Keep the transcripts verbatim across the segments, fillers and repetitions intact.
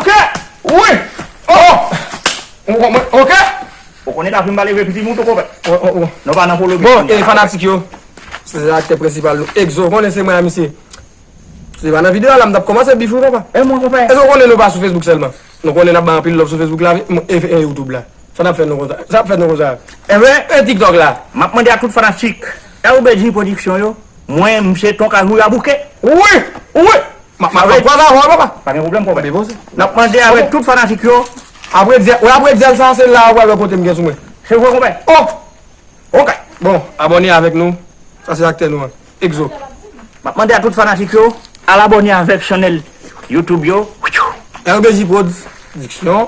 Kè! Wi! Oh! Mwen, mwen, ok! Ou konnen ta fin pale vre piti moun tou konpè. Oh, oh, oh. Non pa nan polo. Bon, e fanatik yo. Se aktè prensipal nou. Exo, konnen se mwen a misye. Se pa nan videyo a la m t ap kòmanse bif wi papa. E mwen konpè. Èske w konnen nou pa sou Facebook sèlman? Nou konnen n ap bay anpil love sou Facebook la, e, e YouTube la. Sa n ap fè nou konsa? Sa ap fè nou konsa? Ebyen, e TikTok la. M ap mande a tout fanatik R B G Production yo, mwen, m se Ton Kajou a bouke. Wi! Wi! M ap, m ap, m ap kwaze avè w papa. Pa gen pwoblèm konpè. N ap mande avèk tout fanatik yo. Apre dyèl, wè apre dyèl sa, se la w pral wè kote m gen sou mwen. Se vre konpè. Oh! Ok. Bon, abòne avèk nou. Sa se aktè nou an. Exo. M ap mande a tout fanatik yo, al abòne avèk chanèl YouTube yo. R B J Production.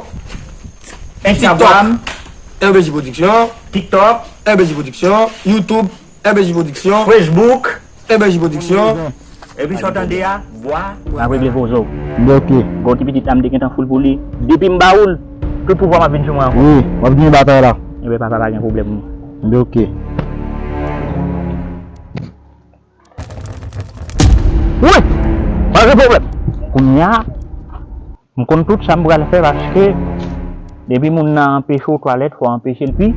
Instagram. TikTok. R B J Production. TikTok. R B J Production. YouTube. R B J Production. Facebook. R B J Production. Epi sa w tande a, vwa. M ap regle vozo. M bloke. Gon ti pitit la m te gentan foul pou li. Depi m ba ou l, tout pouvwa m ap vin sou mwen ankò. Wi, w ap gen batay la. Ebyen papa pa gen pwoblèm non. M bloke. Wi! Pa gen pwoblèm. Kounye a, m konn tout sa m pral fè paske depi moun nan anpeche w twalèt, fò w anpeche l pi,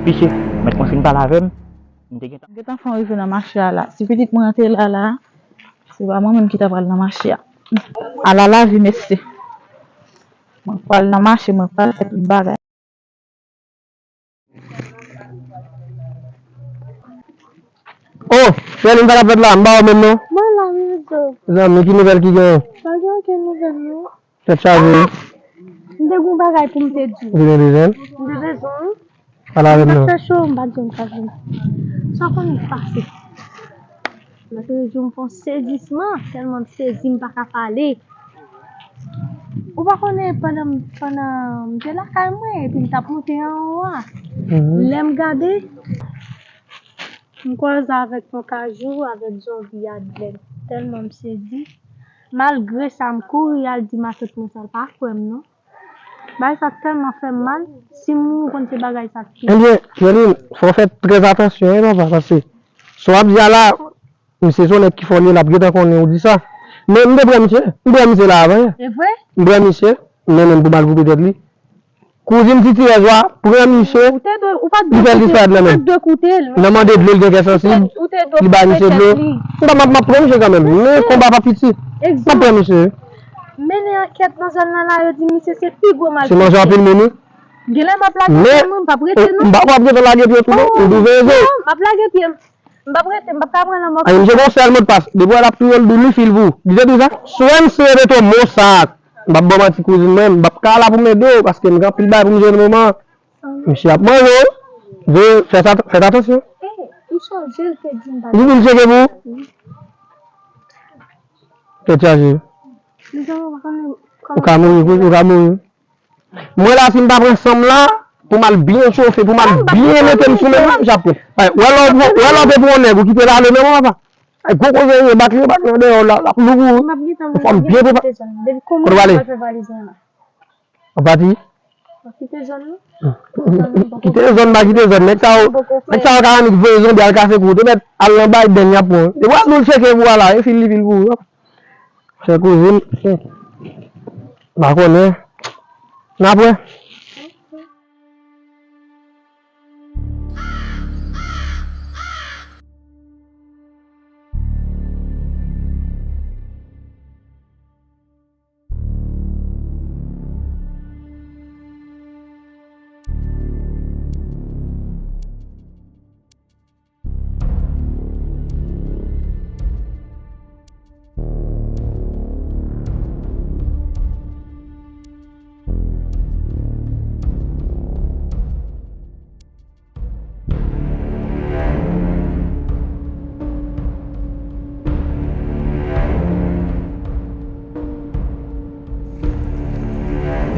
piche. Mèt mwen fin pale avè m. M te gentan. M gentan fè yon rive nan mache a la. Si pitit mwen an te la la, se pa mwen menm ki ta pral nan mache a. Ala lavi mesye. Mwen pral nan mache, mwen pral fè tout bagay. Oh, Sherline, sa k ap fèt la? M pa wè w menm non. Mwen la, wi, Exo. Zanmi, ki nouvèl ki genyen? Pa gen okenn nouvèl non. Tèt chaje wi. M te gen yon bagay pou m te di w. Ou te gen bezwen l? M te bezwen l wi. Pale avè m non. M t ap chèche w, m pa t janm ka jwenn ou. Sa w konnen k pase? M te di w m fè yon sezisman, tèlman m sezi m pa ka pale. Ou pa konnen pandan m, pandan m te lakay mwen, epi m t ap monte anwo a. Mhm. Lè m gade, m kwaze avèk Ton Kajou, avèk Zonbi Adlèn. Tèlman m sezi. Malgre sa, m kouri al di matant mwen sa, l pa kwè m non. Bagay sa tèlman fè m mal, si m mouri konn se bagay sa k pi. Ebyen, Sherline, fò w fè trè atansyon wi papa, paske sa w ap di a la, misye se yon nèg ki fò li ye, l ap gentan konnen ou di sa. Men m te pran misye, m pran misye la avan yè. E vre? M pran misye, m mennen l pou m al koupe tèt li. Kouzin Titirèz la pran misye, li fè l disparèt nan men m. Nan mande dlo, l gen kè sansib, li bay misye dlo. M pa, m ap, m ap pran misye kanmenm, men konba pa piti. M ap pran misye wi. Mennen ankèt nan zòn nan la, yo di misye se pi gwo malfektè. Se manje anpil moun wi. Genlè m ap lage pye m, m p ap rete non. M pa, w ap gentan lage pye w tou non, ou douve zo. M ap lage pye m. M p ap rete, m p ap ka pran lanmò. Ay, misye gon sèl modpas. Depi w wè l ap touye w, l di w li fil pou ou. Li te di w sa? Swen m sere de to mo sa. M p ap ba w manti kouzin mwen, m p ap ka la pou m ede w, paske m gen anpil bagay pou m jere nan moman an. Misye ap manje w. Veye, fè sa, fè atansyon. Eh, m sonje l te di m pa. Li di l tcheke pou ou? Wi. Tèt chaje. Li di w pa konnen kòman. Ou ka mouri, ou ka mouri. Mwen la, si m pa pran san m la, pou m al byen chofe, pou m al byen mete m sou men m la, m j ap pran. Ay, wè lè w, wè lè w te pran yon nèg, ou kite l ale menm, papa. Ay, gwo koze, yo bat li, yo bat li andeyò, l ap lou pou ou. Fò m byen prepare. Kote w prale? W ap pati? Kite zòn nan. Kite zòn, pa kite zòn. Nèg sa yo, nèg sa yo ka annik voye zonbi al kase kou. Te mèt al nan Biden, y ap pran. Depi w ap nou l tcheke pou w la, e fil li fil pou ou. Chè kouzin. M pa konnen. N ap wè.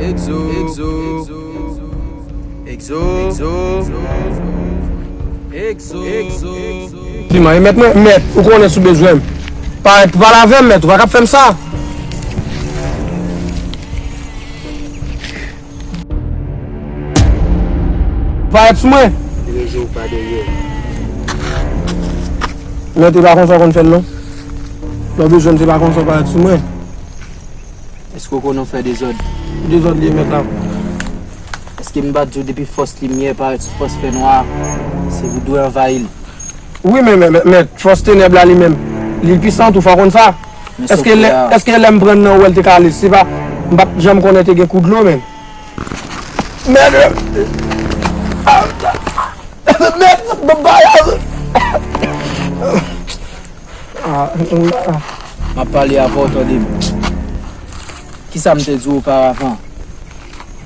Exo, Exo, Exo, Exo, Exo, Exo. Di mwen, mèt mwen, mèt, ou konnen si w bezwen m. Parèt, pale avè m, mèt, ou pa ka ap fè m sa. Parèt sou mwen. Dirije w pa dèyè. Non, te pa konsa w konn fè l, non. Lè w bezwen m, se pa konsa w parèt sou mwen. E Èske w konnen w fè dezòd? Dezòd li ye, mèt la. Èske m pa t di w depi fòs limyè parèt sou fòs fènwa, se ou dwe anvayi l? Wi, men, men, men, mèt, fòs tenèb la li menm, li pwisan tou, fò w konn sa. Men èske lè, èske lè m pran nan ou wè l te ka ale, se pa, m pa t janm konnen te gen kou dlo, men. Mèt, mèt, m pa. Ah, ah. M ap pale avè w, tande m. Kisa m te di w oparavan?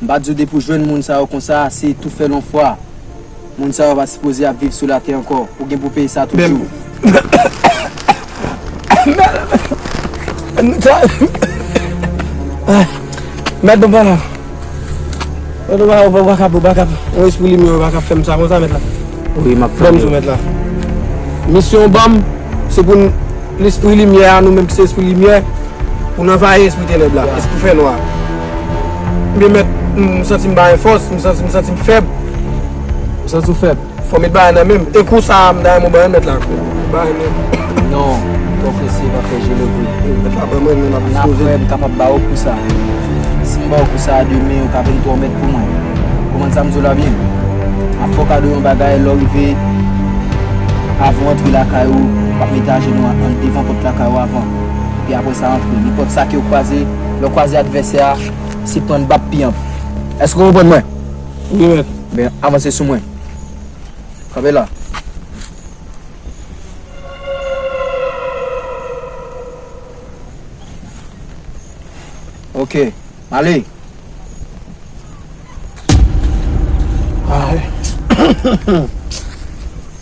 M pa t di w depi w jwenn moun sa yo konsa, se tou fè l yon fwa. Moun sa yo pa sipoze ap viv sou latè ankò. Ou gen pou peye sa toujou. Mèt, mèt, mèt, mèt, mèt, ou pa ka, ou pa kab, ou pa kab. Yon espri limyè, ou pa kab fè m sa konsa, mèt la. Wi, m ap tande w. Ban m sou mèt la. Misyon ban m, se pou n, lespri limyè a, nou menm ki se espri limyè, pou n anvayi espri tenèb la, espri fènwa. Ebyen, mèt, m santi m pa gen fòs, m santi, m santi m fèb. Ou santi w fèb? Fò m met bagay nan men m. E kou sa a, m ta renmen w ban m mèt la kou. Ba m men. Non, twò presye, pa fè jele vre. Mèt la ban mwen, men m ap dispoze. Apre, m kapab ba w kou sa. Si m ba w kou sa a demen, ou ka vin twò mèt pou mwen. Konprann sa m di w la byen? M ap fè w kado yon bagay, lè w rive, avan w antre lakay ou, w ap mete ajenou an devan pòt lakay ou avan. Epi apre sa, antre. Nenpòt sa ke w kwaze, lè w kwaze advèsè a, se pran bap pi anp. Èske w konprann mwen? Wi, mèt. Ben, avanse sou mwen. Kanpe la. Ok. Ale. Ay.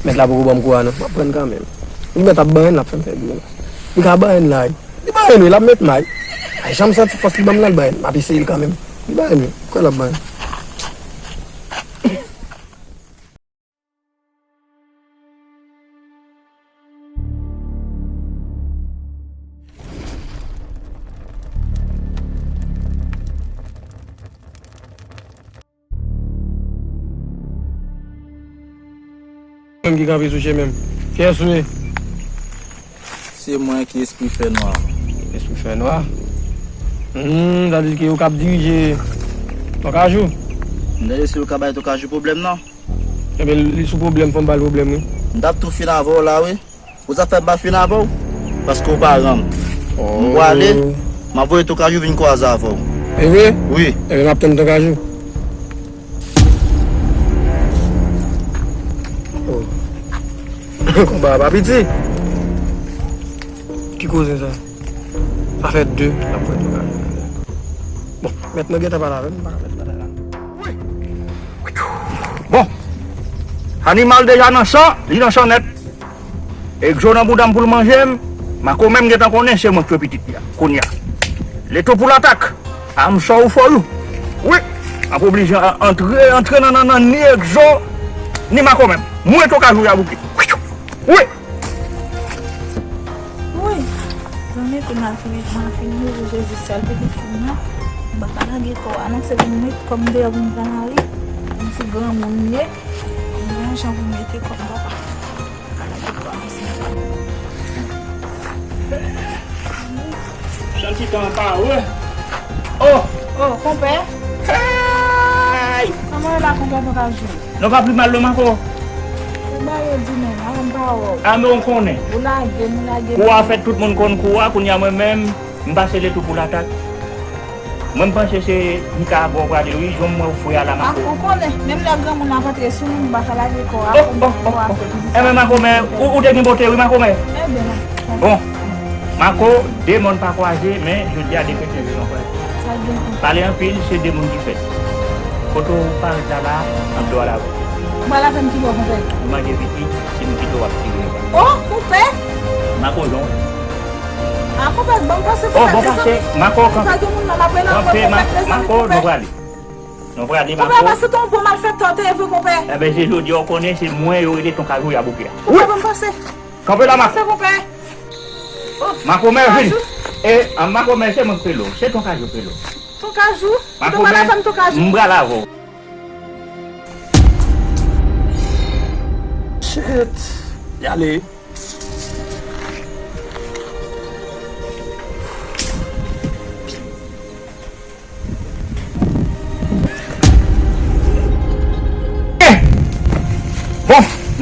Mèt la poko ban m kou a non. M ap pran kanmenm. Li mèt ap banyen l ap fè m fè dlo la. Li ka banyen la wi. Li banyen wi, l ap met may. Ay, jan m santi fòs li ban m nan, l banyen. M ap eseye l kanmenm. Li banyen wi. M kwè l ap banyen. Menm ki kanpe sou chemen m. Kiyès ou ye? Se mwen ki espri fènwa. Espri fènwa? Hmm, sa vle di ke ou k ap dirije Ton Kajou? M tande se ou k ap bay Ton Kajou pwoblèm nan. Ebyen, li sou pwoblèm, fò m ba l pwoblèm, wi. M t ap tou fin avè w la, wi. Ou t ap fè m pa fin avè w? Paske w pa renmen m. Oh. M pwale, m ap voye Ton Kajou vin kwaze avè w. E vre? Wi. Ebyen, m ap tann Ton Kajou. Oh. Konba a pa piti. Ki koze sa? Sa fè de, n ap pran Ton Kajou. Bon, mèt nan gentan pale avè m, m pa ka mèt pale la. Bon, animal deja nan chan, li nan chan nèt. Egzo nan bouda m pou l manje m, Mako menm gentan konnen se mwen k twe pitit li a. Kounye a, letou pou latak. I'm sorry for you. Wi, m ap oblije a-, antre, antre nan, nan, nan ni Egzo, ni Mako menm. Mwen Ton Kajou ya bouke. Wi. Wi. Zanmi, pou m al fini, m al fini, Jezi sèl pitit fi m nan. M pa ka lage kò a non, se pou m met kò m deyò pou m pran lari. M ti granmoun m ye. M gen yon jan pou m mete kò m, papa. Santi tan pa wè. Oh! Oh, konpè. Hey! Kòman w la, konpè Ton Kajou? Non, pa pi mal non, Mako. Ou ba yo di men, a, m pa wè w. A, men w konnen. Ou lage m, ou lage m. Kou a fèt, tout moun konn kou a, kounye a mwen menm, m pase letou pou latak. Mwen, m panse se Nikaragwa w prale, wi, jan m wè w fre a la, Mako. Ou konnen, menm lè granmoun ap antre sou nou, nou pa ka lage kò a, oh, oh, oh, oh. Enben, Makomè, ou, ou te gen bote, wi, Makomè. Enben, bon, Mako, de mòn pa kwaze, men jodi a de kretyen vin ansanm. Sa gen. Pale anpil, se de moun ki fèt. Kote w parèt la, la, an dlo a la. Ou pral avè m ki bò, konpè? Ou manje pitit, se m kite w ap tire. Oh, konpè! Mako, jan. Ah, konpè, bon pase, oh, bon pase, Mako, kanpe. Kanpe, Mako, nou prale. Nou prale, Mako. Konpè, pase ton bon malfektè, te vre, konpè. Enben, se jodi a, ou konnen, se mwen yo rele Ton Kajou ya bouke a. Konpè, bon pase. Kanpe la, Mako. Pase, konpè. Oh, Makomè vin. Kajou. E, an Makomè, se mwen k rele w. Se Ton Kajou k rele w. Ton Kajou? Makomè, ou pral avè m, Ton Kajou? M pral avè w. Shit. Y ale.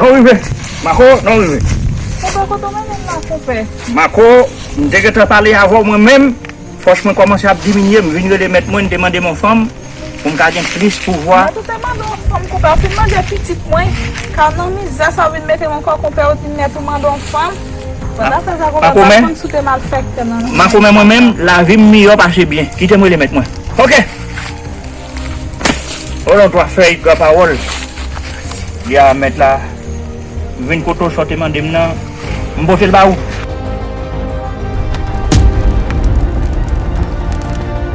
Non rive. Mako, non rive. Konpè, kote w mennen m la, konpè? Mako, m te gentan pale avè w mwen menm. Fòs mwen kòmanse ap diminye, m vin rele mèt mwen, m te mande m yon fanm pou m ka gen plis pouvwa. Mèt ou te mande yon fanm, konpè, ou fin manje pitit mwen, ka nan mizè sa w vin mete m ankò, konpè, ou di mèt ou mande yon fanm. Pandan sa, sa, konpè, m pa konn si w te malfektè nan. Makomè, mwen menm, lavi m miyò pase byen. Kite m rele mèt mwen. Oke. Olon twa fèy gran pawòl. Li a mèt la. M vin kote w, sa w te mande m nan, m pote l ba ou.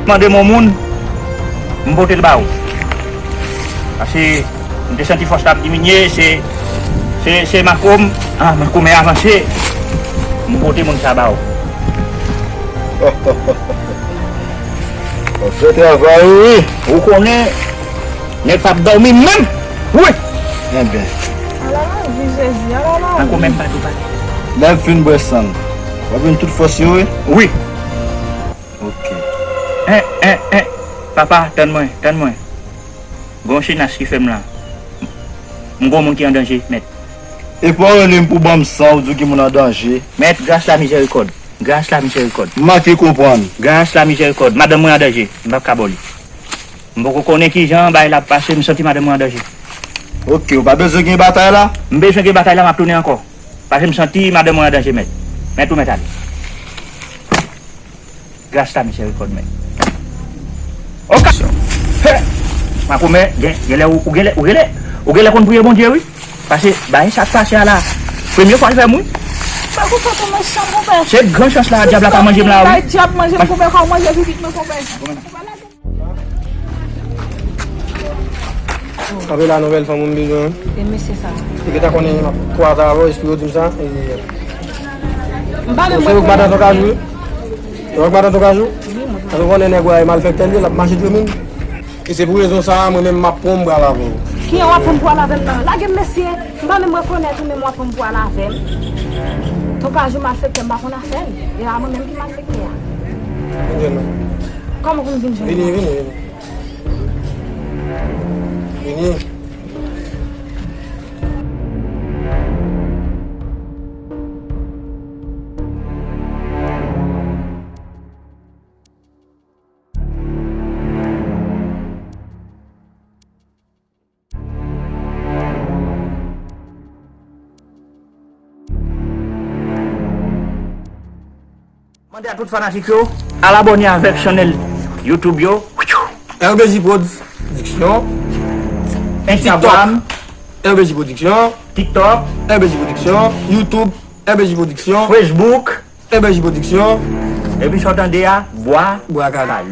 Mande m yon moun, m pote l ba ou. Paske m te santi fòs la ap diminye, se, se, se Makom, ah, Makomè avanse, m pote moun sa ba ou. W ap fè travay ou, wi. Ou konnen, nèg p ap dòmi menm. Wi. Enben. Ala lavi, Jezi, ala lavi. Tankou menm pa tou pale. Lè m fin bwè san, w ap jwenn tout fòs yo, wi? Wi. Oke. En, en, en. Papa, tann mwen, tann mwen. Gon chinas ki fè m la. M gon moun ki an danje, mèt. E pa w rele m pou ban m san, ou di w gen moun an danje. Mèt, gras la mizèrikòd. Gras la mizèrikòd. M manke konprann. Gras la mizèrikòd. Madanm mwen an danje. M p ap ka ba w li. M poko konnen kijan bagay la ap pase, m santi madanm mwen an danje. Oke, ou pa bezwen gen batay la? M bezwen gen batay la, m ap tounen ankò. Paske m santi madanm mwen an danje, mèt. Mèt ou mèt ale. Gras la mizèrikòd, mèt. Oke. He! Makomè, gen, genlè ou, ou genlè, ou genlè, ou genlè konn priye Bondye, wi. Paske bagay sa k pase a la, premye fwa l fè m, wi. Pè, konpè, ou mechan, konpè. Se gran chans la, dyab la pa manje m la, wi. Bay dyab manje m, konpè, kòm manje pitit mwen, konpè. Kanpe la, nouvèl fanm ou m bezwen. E mesye sa. Ou gentan konnen m ap kwaze avè w, espere w di m sa. E, m pa menm mwen konnen. Se ou k madan Tokajou, wi? Se ou k madan Tokajou? Wi, mwen. Paske ou konnen nèg ou a e malfektè l ye, l ap mache dwe moun. E se pou rezon sa a, mwen menm m ap pran m pral avè w. Kijan w ap pran m pral avè m nan? Lage m, mesye. M pa menm rekonèt ou, menm w ap pran m pral avè m. Tokajou malfektè, m pa konn afè l. E a mwen menm ki malfektè a. Vin jwenn mwen. Kòman pou m vin jwenn ou? Vini, vini, vini. Vini. Mande a tout fanatik yo, al abòne avèk chanèl YouTube yo. R B J Production. Instagram. R B J Production. TikTok. R B J Production. YouTube. R B J Production. Facebook. R B J Production. Epi sa w tande a, bwa. Bwa kale.